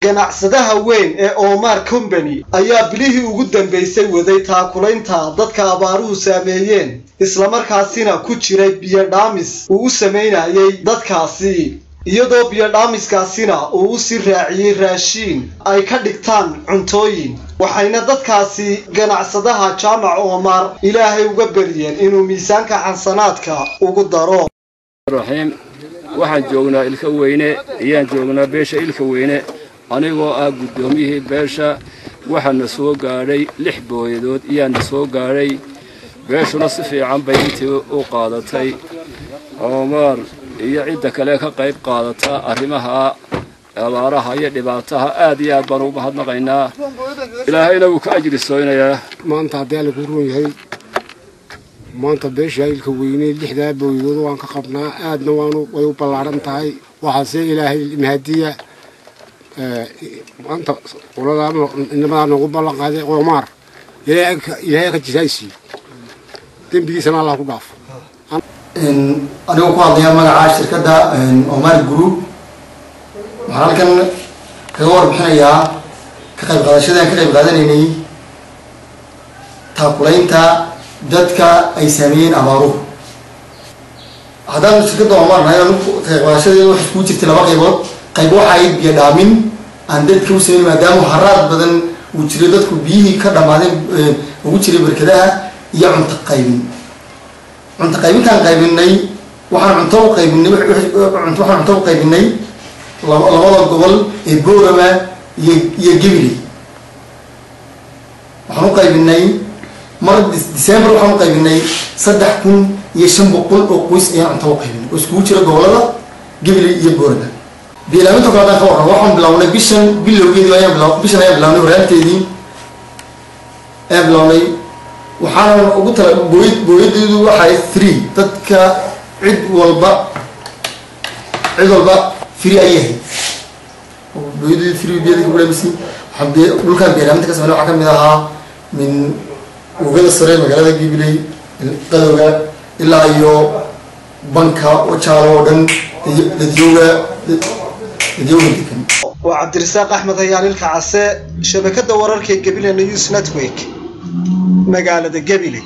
Ganacsadaha weyn ee Omar Company ayaa bilihii ugu dambeysay waday taakulaynta dadka abaaruhu saameeyeen, islamarkaasina ku jiray biyodhaamis uu u samaynayay dadkaasi, iyadoo biyodhaamiskaasina uu usii raaciyey raashiin ay ka dhigtaan cuntooyin. Waxayna dadkaasi ganacsadaha Jaamac Omar Ilaahay uga baryeen inuu miisaanka xasanaadka ugu daro. Raxiim, waxaan joognaa Ilka Weyne ayaan joognaa, beesha Ilka Weyne, anigoo ah guddoomiyihii beesha. Waxaana soo gaadhay 6 booyadood iyaana soo gaadhay, beeshuna si fiican bay intii u qaadatay. Omar iyo cidda kale ka qayb qaadata arrimaha abaaraha iyo dhibaataha aad iyo aad baan ugu mahadnaqaynaa, Ilaahayna wuu ka ajri sooynayaa. Maanta haddii Alla kuu roon yahay, maanta beesha Ilka Weyne 6daa booyadood waan ka qabnaa, aadna waanu way u ballaaran tahay. Waxaase Ilaahay mahadiya maanta qoladaa inamadaa noogu ballan qaaday Oomaar, Ilaahay ka jisaaysiiyo, dembigiisana Allah ku dhaafo. Anigoo ku hadlaya magaca shirkadda Omar Group, waxaan halkan kaga warbixinayaa ka qayb qaadashadaan ka qayb qaadanaynay taakulaynta dadka ay saameeyeen abaaruhu. Haddaan shirkadda Omar nahay, ka qayb qaadashadeeda waxay iskugu jirtay laba qaybood. Qayb waxa ahayd biyo dhaamin aan dadka u sameyn, maadaama haraad badan uu jiro, dadku biyihii ka dhamaadeen ugu jiray barkadaha, iyo cunto qaybin. Cunto qaybintaan qaybinay, waxaan cunto u qaybinay, waxaan cunto u qaybinay labada gobol ee Boorama iyo Gabiley. Waxaan u qaybinay mar December, waxaan u qaybinay 3500 oo qoys ayaan cunto u qaybinay oo iskugu jira gobolada Gabiley iyo Boorama. Biilaaminta kale haddaan ka warramo, waxaan bilownay bishan bilowgeedii ayaan bila bishan ayaan bilownay, horaanteedii ayaan bilownay. Waxaana ugu tala booyad, booyadeedu waxay free dadka, cid walba free ayay ahayd booyadeedu, free biyada ku dhamisay. Waxaan dhulkaan biilaaminta ka sameynay waxaa kamid ahaa min Ugada Sare, magaalada Gibiley, Qadowga ilaa iyo Banka Wajaalo oo dhan, dadyooga degan. Waa Cabdirasaaq Axmed Hayaan, Ilka Case, shabakada wararka ee Gabiley News Network, magaalada Gabiley.